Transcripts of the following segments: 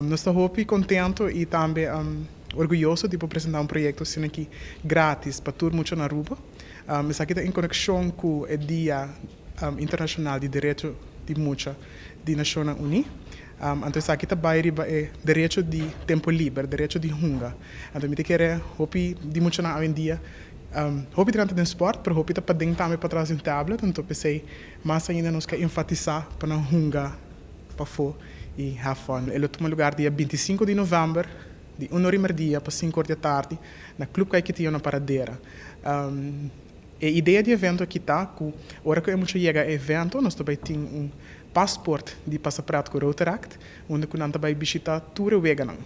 Nos ta hopi contento y tambe orguyoso di por presenta un proyecto asina aki gratis pa tur mucha na Aruba. Esaki ta en conexion cu e Dia Internacional di Derecho di Mucha di Nacionnan Uni. Anto esaki ta bay riba e derecho di tempo liber, derecho di hunga. Anto mi ta kere hopi di muchanan awendia, hopi ta den sport, pero hopi ta paden tambe patras di un tablet, anto p'esey mas ainda nos ke enfatisa pa nan hunga pafó i have fun. E lo tuma lugar dia 25 di novèmber di 1 or i merdia pa 5 or di atardi na Club Caiquetio na Paradera. E idea di evento aki ta ku ora ku e mucha yega e evento nos ta bai tin un paspoort di Pasapret ku Rotaract unda ku nan ta bai bishita tur e weganan.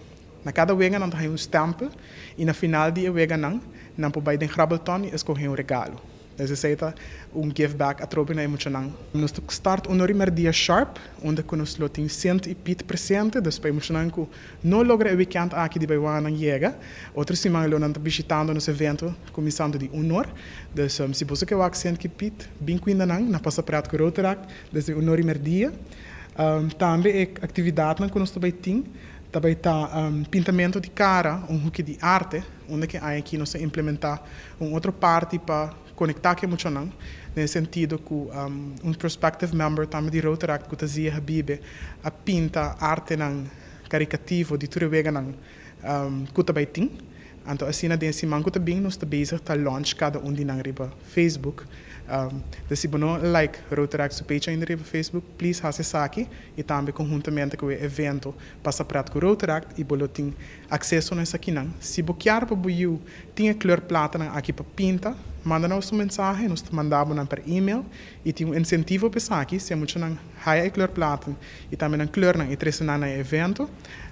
Na kada wega nan ta haña un stèmpel i na final di e weganan nan por bai den Grabbelton i eskohé un regalo. Dus esei ta un give back atrobe na e muchanan. Nos ta start un or i merdia sharp, unda ku nos lo tin Sint i Piet presente, dus pa e muchanan ku no logra e weekend aki di bai wak nan yega, otro siman lo nan ta bishitando nos evento kuminsando di un or. Dus si boso ke wak Sint ki Piet, bin kuinda nan na pasa pret ku Rotaract desde un or i merdia. Tambe e aktividatnan ku nos ta bai tin ta bai ta pintamento di kara, un huki di arte, unda ku e aña aki nos a implementá un otro parti pa konektá ku e muchanan, den e sentido ku un prospective member tambe di Rotaract ku ta Zia Habibe a pinta artenan karikativo di tur e weganan ku ta bai tin. Anto asina den e siman ku ta bin nos ta bezig ta launch kada un di nan riba Facebook. Dus si bo no like Rotaract su page ainda riba Facebook, please hasi esaki i tambe konhuntamente ku e evento Pasa Pret ku Rotaract i bo lo tin Akseso na esakinan. Si bo kier pa bo yu tin e kleur platanan aki pa pinta, manda nos un mensahe, nos ta manda bo nan per email i tin un insentivo pa esaki, si e muchanan haya e kleur platan i tambe nan kleurnan i trese nan na e evento,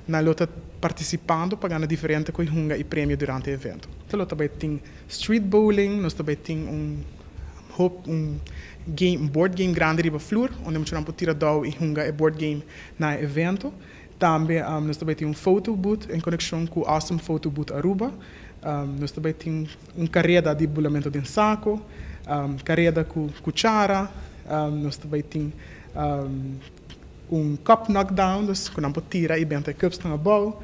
nan lo ta partisipando pa gana diferente koe hunga i premio durante e evento. Lo ta bai tin street bowling, nos ta bai tin un hop un game un board game grandi riba flur unda e muchanan por tira dou i hunga e board game na e evento. Tambe nos ta bai tin un photo booth en konekshon ku Awesome Photo Booth Aruba. Nos ta bai tin un kareda di bulamento den sako, kareda ku kuchara, nos ta bai tin un cup knockdown, dus ku nan por tira i benta e cupsnan abou,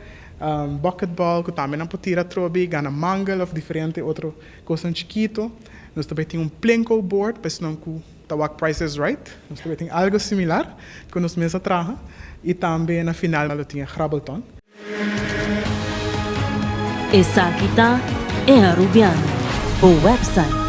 bucketball ku tambe nan por tira atrobe i gana mangel òf diferente otro kosnan chikito. Nos ta bai tin un plinko board pa esnan ku ta wak Price is Right. Nos ta tin algo similar ku nos mes a traha i tambe na final lo tin e grabbelton. Esaki ta E Arubiano, bo website.